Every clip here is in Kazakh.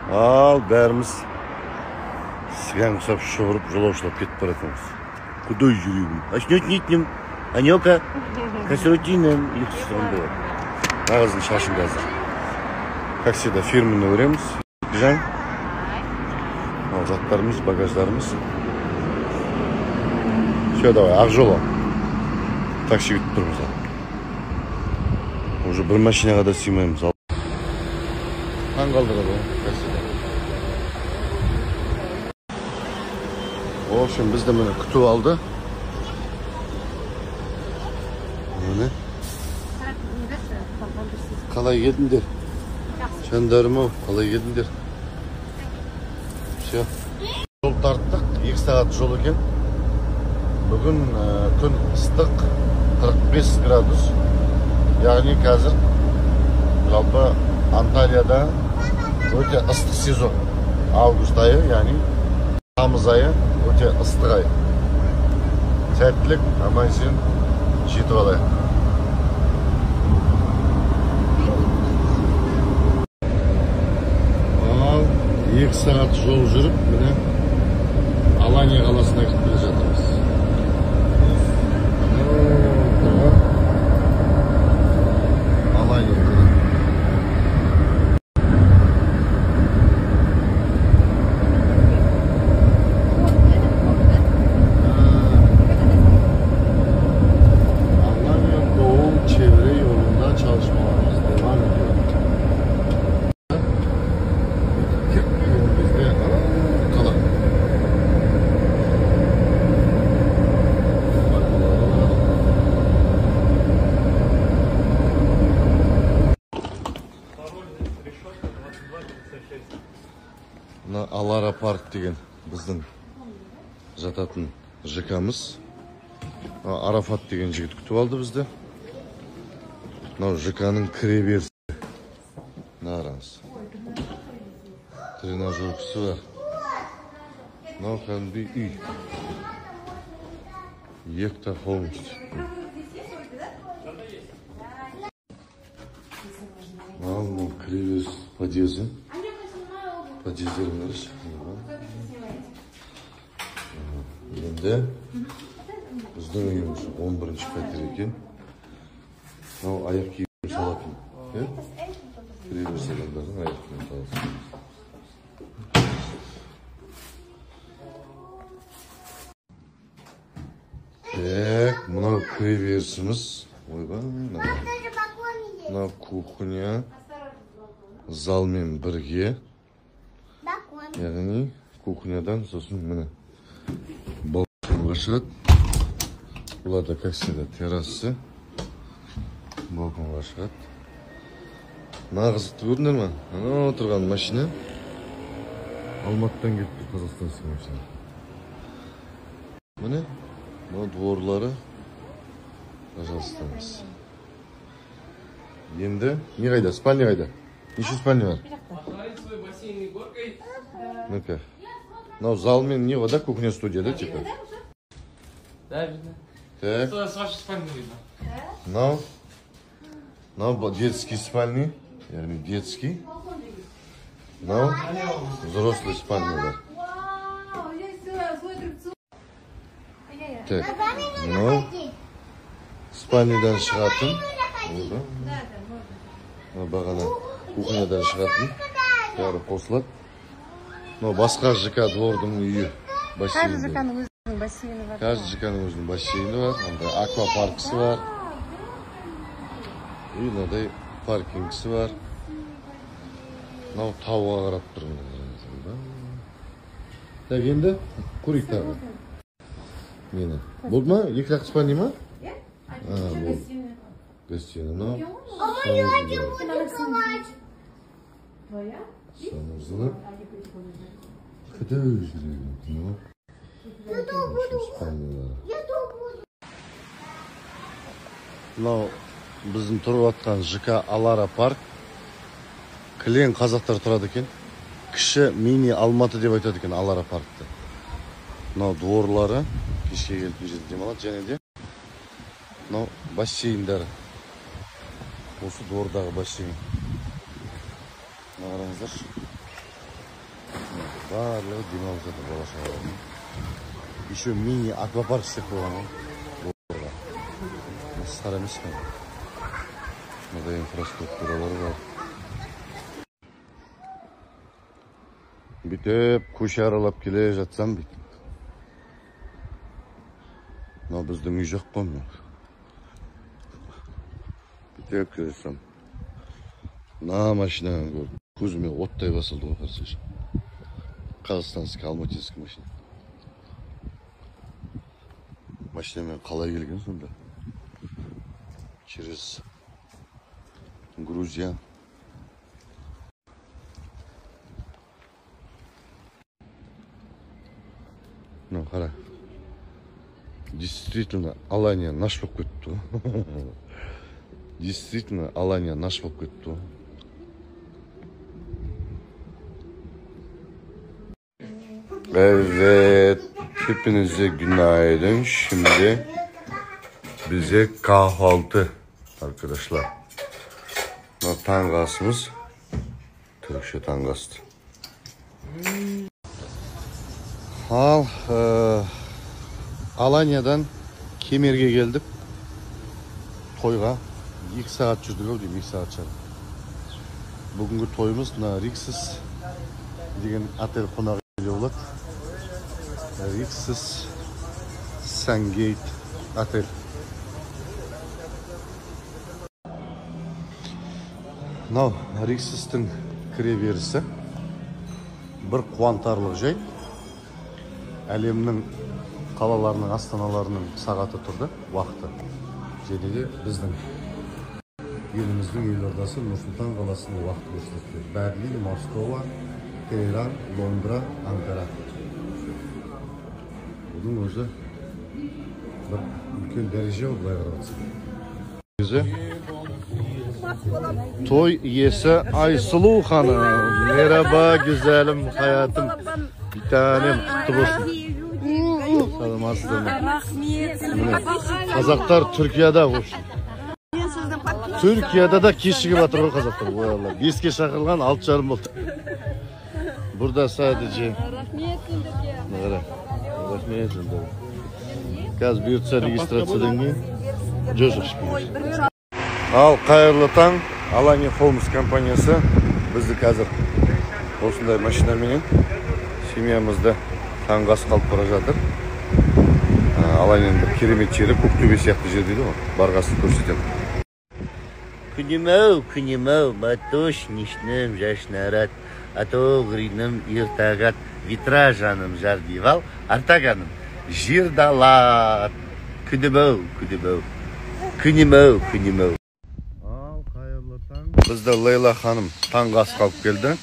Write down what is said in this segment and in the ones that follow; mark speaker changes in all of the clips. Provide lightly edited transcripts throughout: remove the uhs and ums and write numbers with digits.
Speaker 1: Ал бәріміз сыған құсап шұбырып жолаушылап кетіп бара жатырмыз. Құдай жүрегім. Ашнет-нетнем. Анёка, консервативным ұйқысы ондай бар. Мына қыздың шашын қазір. Как всегда, фирменный көреміз. Жан. Ал заттарымыз, багаждарымыз. Все, давай, ақ жол ал. Такси күтіп тұрмыз ал. Уже бір машинаға да сыймаймыз. Таң қалдырады ғой, как всегда. В общем, бізді міне күтіп алды. Міне. Қалай келдіңдер? Жандарым ау, қалай келдіңдер? Все. Жол тарттық, 2 сағат жол екен. Бүгін күн ыстық, 45 градус. Яғни қазір жалпы Анталияда өте ыстық сезон. Август айы, яғни тамыз айы өте ыстық ай. Сәттілік, аман-есен жетіп алайық. Ал 2 сағат жол жүріп, міне Алания қаласына кіріп келе жатырмыз. Алания. Alanya Doğu Çevre yolunda çalışmalarımız devam ediyor. Önümüzde kala. Мына Алара парк деген біздің жататын ЖК-мыз. Арафат деген жігіт күтіп алды бізді. Мынау ЖК-ның кіре берісі. Мына қараңыз. Тренажеркісі бар. Мынау кәдімгідей үй. Екта Холмс. Ал мынау кіре беріс подъезі. Подъездерін қарашы. Енді біздің үйіміз 11-ші пәтер екен. Мынау аяқ киім салатын. Кіре беріс адамдардың аяқ киім салатын. Так, мынау кіре берісіміз. Ойбай, мынау кухня залмен бірге. Яғни кухнядан сосын міне балконға шығады. Бұларда, как всегда, террасы. Балконға шығады. Мына қызықты көрдіңдер ма? Анау тұрған машина Алматыдан келіп тұр, қазақстанский машина. Міне, мынау дворлары. Пожалуйста. Енді не қайда? Спальня қайда? Неше спальня бар? Ну-ка. Мынау залмен не ғой, да? Кухня студия, да, типа?
Speaker 2: Да, видно.
Speaker 1: Так.
Speaker 2: С вашей спальни видно.
Speaker 1: Мынау детский спальни, яғни детский. Мынау взрослый спальня бар. Так, мынау спальнядан шығатын. Мынау бағана кухнядан шығатын. Бәрі қосылады. Мынау басқа ЖК двордың үйі.
Speaker 3: Каждый ЖК-ның өзінің бассейні бар.
Speaker 1: Каждый ЖК-ның өзінің бассейні бар, андай аквапаркісі бар. И мынадай паркингісі бар. Мынау тауға қарап тұр. Так, енді көрейік тағы. Нені? Болды ма? Екі жақ спальня ма?
Speaker 3: Иә.
Speaker 1: Болды. Гостиная. Мынау. Санузелы. Құдай жүрегім. Мынау. Мынау біздің тұрып жатқан ЖК Алара парк. Кілең қазақтар тұрады екен. Кіші мини Алматы деп айтады екен Алара паркты. Мынау дворлары, кешке келіп мына жерде демалады. Және де мынау бассейндері. Осы двордағы бассейн. Мына қараңыздаршы. Барлығы демалып жатыр бала шағалар. Еще мини аквапарк істеп қойған ғой. Масқара емес пе? Мынадай инфраструктуралар бар. Бүйтіп көше аралап келе жатсам бүйтіп. Мынау біздің үй жоқ қой мынау. Бүйтіп келе жатсам. Мына машинаны көріп көзіме оттай басылды ғой қарасайшы. Қазақстанский, алматинский машина. Машинамен қалай келген сонда? Через Грузия. Ну, қара. Действительно, Алания наш болып кетті. Действительно, Алания наш болып кетті. Evet, hepinize günaydın. Şimdi bize kahvaltı arkadaşlar. Таңғы асымыз, түрікше таңғы асты. Ал, Аланиядан Кемерге келдік. Тойға 2 сағат жүрдік ау деймін, 2 сағат жарым. Бүгінгі тойымыз мына Риксос деген отель қонақ үйде болады. Риксос Сангейт отель. Мынау Риксостың кіре берісі. Бір қуантарлық жай. Әлемнің қалаларының, астаналарының сағаты тұрды, уақыты. Және де біздің еліміздің елордасы Нұр-Сұлтан қаласының уақыты көрсетілді. Берлин, Москва, Тегеран, Лондра, Анкара. Бұның өзі бір үлкен дәреже ол былай қарап отырсаң. Той иесі Айсұлу ханым. Merhaba güzelim hayatım. Bir tanem құтты болсын. Саламатсыздар ма? Қазақтар Түркияда вообще. Түркияда да кешігіп жатыр ғой қазақтар. Ой Алла. 5-ке шақырылған 6:30 болды. Burada sadece.
Speaker 3: Рахмет сендерге.
Speaker 1: Рахмет сендерге. Қазір бұйыртса регистрациядан кейін. Жоқ, жоқ, ішпейміз. Ал қайырлы таң. Алания Холмс компаниясы бізді қазір осындай машинаменен семьямызды таңғы асқа алып бара жатыр. Аланияның бір керемет жері, Көктөбе сияқты жер дейді ғой. Барғасын көрсетемін. Күнім-ау, күнім-ау, матош нишнім жашнарат, атоғриным иртагат, витра жаным жар дивал, артаганым жир далат. Күнім-ау, күнім-ау, күнім-ау, күнім-ау. Ал қайырлы таң. Бізді Лейла ханым таңғы асқа алып келді.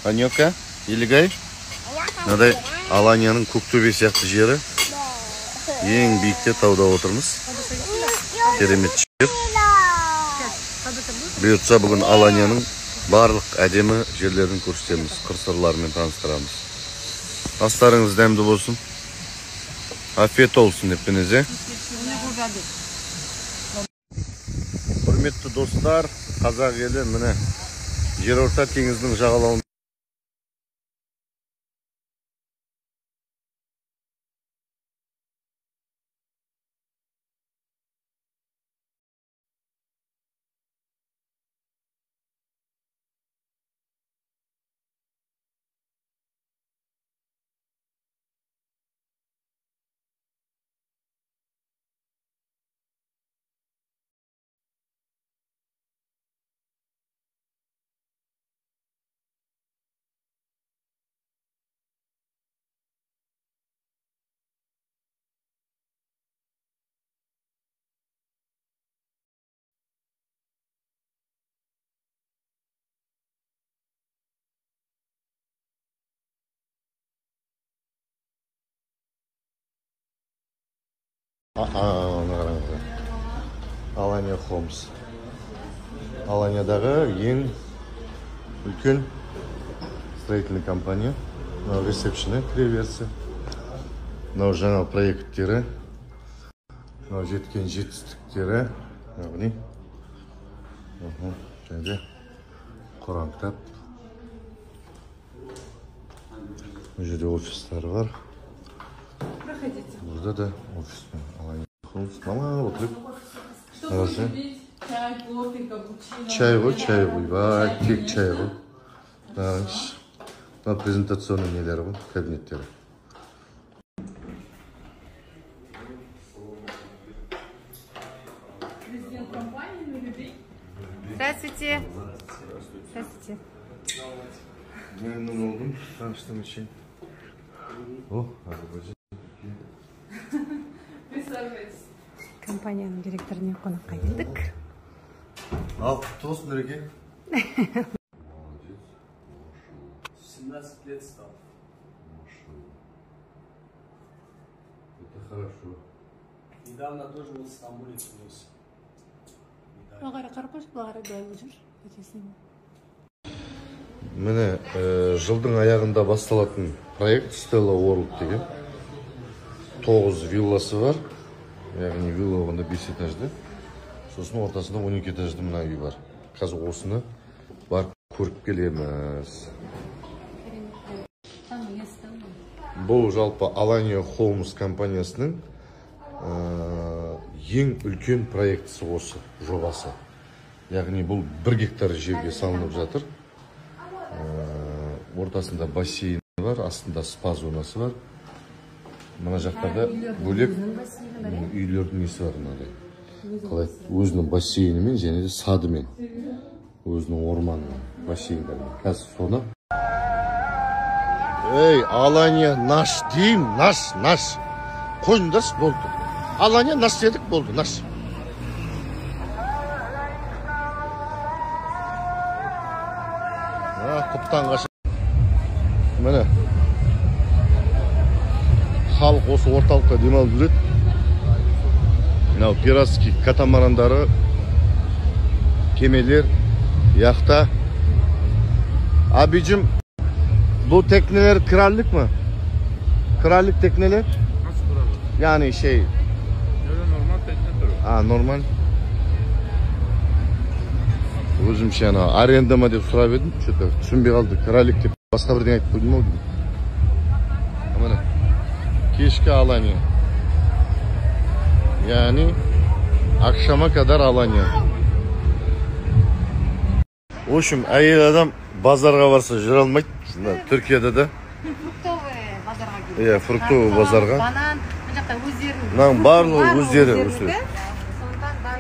Speaker 1: Анёка, Елігай. Мынадай Аланияның Көктөбе сияқты жері. Ең биікте тауда отырмыз. Керемет жер. Бұйыртса бүгін Аланияның барлық әдемі жерлерін көрсетеміз, қыр-сырларымен таныстырамыз. Астарыңыз дәмді болсын. Afiyet olsun hepinize. Құрметті достар, қазақ елі міне Жерорта теңізінің жағалауында. Алания Холмс. Аланиядағы ең үлкен строительный компания. Мынау ресепшені кіреберісі. Мынау жаңа проекттері. Мынау жеткен жетістіктері. Яғни және де Құран кітап. Бұл жерде офистары бар.
Speaker 4: Проходите.
Speaker 1: Burada да офис. Алания Холмс. Мама отырып.
Speaker 4: Что будете пить? Чай, кофе, капучино.
Speaker 1: Чай ғой, чай ғой. Бай, тек чай ғой. Мына презентационный нелері ғой, кабинеттері.
Speaker 4: Президент компании Нурибей.
Speaker 3: Здравствуйте. Здравствуйте.
Speaker 1: Memnun oldum tanıştığım için. Oh, arabacı.
Speaker 4: Присаживайтесь.
Speaker 3: Компанияның директоріне қонаққа келдік.
Speaker 1: Ал, құтты болсын, Нұреке. Молодец.
Speaker 2: 17 лет стал.
Speaker 1: Это хорошо.
Speaker 2: Недавно тоже вот в Стамбуле привез.
Speaker 3: Былай қарай қарап қойшы, былай қарай былай жүр. Әкесіне.
Speaker 1: Міне, жылдың аяғында басталатын проект Stella World деген. 9 вилласы бар. Яғни вилла болғанда 5 этажды. Сосын ортасында 12 этажды мына үй бар. Қазір осыны барып көріп келеміз. Бұл жалпы Алания Холмс компаниясының ең үлкен проектісі осы, жобасы. Яғни бұл 1 гектар жерге салынып жатыр. Ортасында бассейн бар, астында спа зонасы бар. Мына жақтарда бөлек үйлердің несі бар мынадай. Қалай өзінің бассейнімен және де садымен, өзінің орманымен, бассейндермен. Қазір соны. Ей, Алания наш деймін, наш, наш. Қойыңдаршы, болды. Алания наш дедік, болды, наш. Құптан қашып. Міне. Халық осы орталықта демалып жүреді. Мынау пиратский катамарандары, кемелер, яхта. Abicim, bu tekneler krallık mı? Krallık tekneler?
Speaker 5: Nasıl krallık?
Speaker 1: Yani şey.
Speaker 5: Öyle normal tekne türü.
Speaker 1: Ha, normal. Өзімше ана аренда ма деп сұрап едім, что-то түсінбей қалды. Кралик деп басқа бірдеңе айтып қойдым ау деймін. Міне, кешкі Алания. Яғни akşama kadar Алания. В общем, әйел адам базарға барса жүре алмайды. Мына Түркияда да.
Speaker 3: Фруктовый базарға келді.
Speaker 1: Иә, фруктовый базарға.
Speaker 3: Банан, мына жақта өздерінің.
Speaker 1: Мынаның барлығы өздері өсіреді.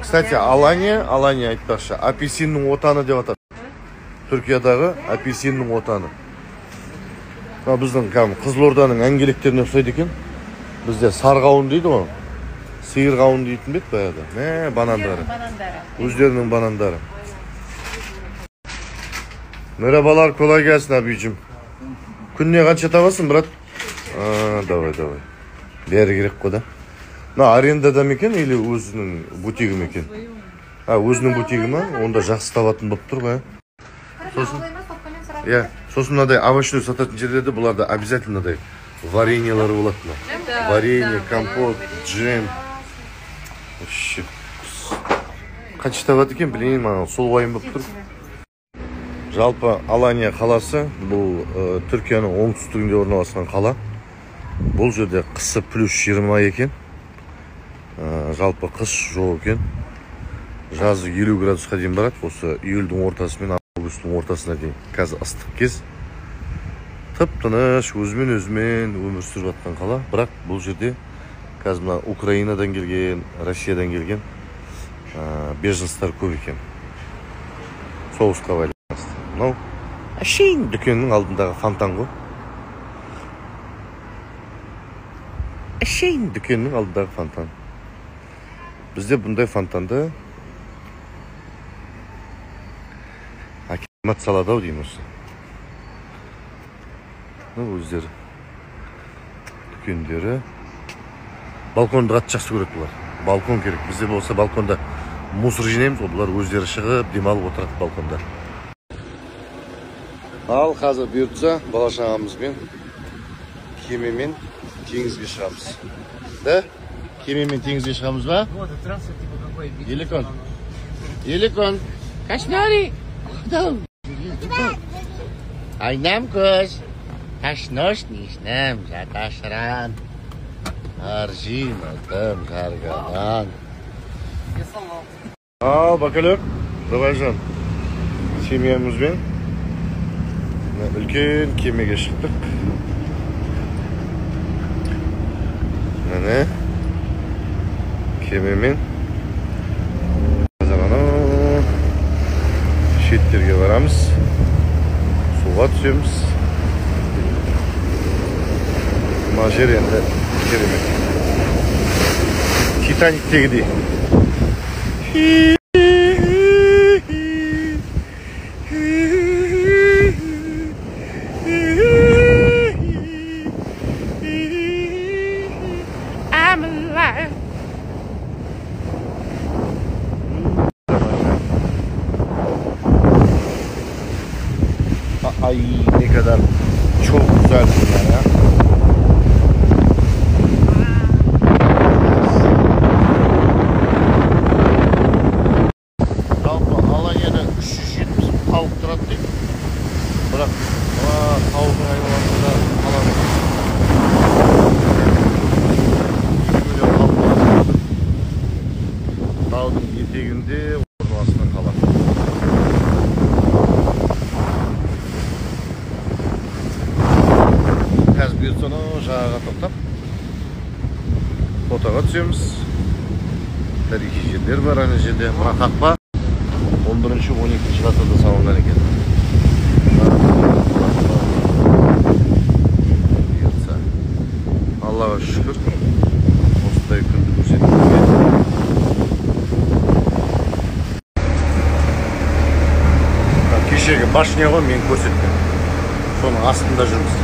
Speaker 1: Кстати, Алания, Алания айтпақшы, апельсиннің отаны деп атады. Түркиядағы апельсиннің отаны. Мына біздің кәдімгі Қызылорданың әңгелектеріне ұқсайды екен. Бізде сарғауын дейді ғой. Сиыр қауын дейтін бе еді баяғыда? Мә, банандары. Өздерінің банандары. Merhabalar, kolay gelsin abicim. Күніне қанша табасың, брат? Давай, давай. Бәрі керек қой да. Мына арендада ма екен или өзінің бутигі ме екен? А, өзінің бутигі ма? Онда жақсы табатын болып тұр ғой. Сосын, иә, сосын мынадай овощной сататын жерлерде бұларда обязательно мынадай вареньелары болады мына. Варенье, компот, джем. Вообще. Қанша табады екен, білмеймін, маған сол уайым болып тұр. Жалпы Алания қаласы бұл Түркияның оңтүстігінде орналасқан қала. Бұл жерде қысы плюс 20 екен. Жалпы қыс жоқ екен. Жазы 50 градусқа дейін барады. Осы июльдің ортасы мен августтың ортасына дейін. Қазір ыстық кез. Тып-тыныш, өзімен-өзімен өмір сүріп жатқан қала. Бірақ бұл жерде қазір мына Украинадан келген, Россиядан келген беженцтар көп екен. Соғысқа байланысты. Мынау әшейін дүкеннің алдындағы фонтан ғой. Әшейін дүкеннің алдындағы фонтан. Бізде бұндай фонтанды акимат салады ау деймін осы. Мынау өздері дүкендері. Балконды қатты жақсы көреді бұлар. Балкон керек. Бізде болса балконда мусор жинаймыз ғой, бұлар өздері шығып демалып отырады балконда. Ал қазір бұйыртса бала шағамызбен кемемен теңізге шығамыз. Да? Кемемен теңізге шығамыз ба? Еликон. Еликон. Кашнари. Айнам көз. Ташношнишнем жаташран. Аржинатым жаргадан. Ал, бакалер, давай жан. Семьямызбен үлкен кемеге шықтық. Міне кемемен қазір анау шеттерге барамыз, суға түсеміз. Мына жер енді керемет, Титаниктегідей. I'm alive. Ay ne kadar çok güzel bunlar ya. Жалпы Аланияда 370 мың тауық тұрады дейді. Бірақ таудың айналасында қала 2 миллион халық бар. Таудың етегінде орналасқан қала. Қазір бұйыртса анау жағаға тоқтап фотоға түсеміз. Тарихи жерлер бар ана жерде. Мына қақпа 11-12 ғасырда салынған екен. Бұйыртса. Аллаға шүкір, осындай күнді көрсеткенге. Кешегі башня ғой мен көрсеткен. Соның астында жүрміз.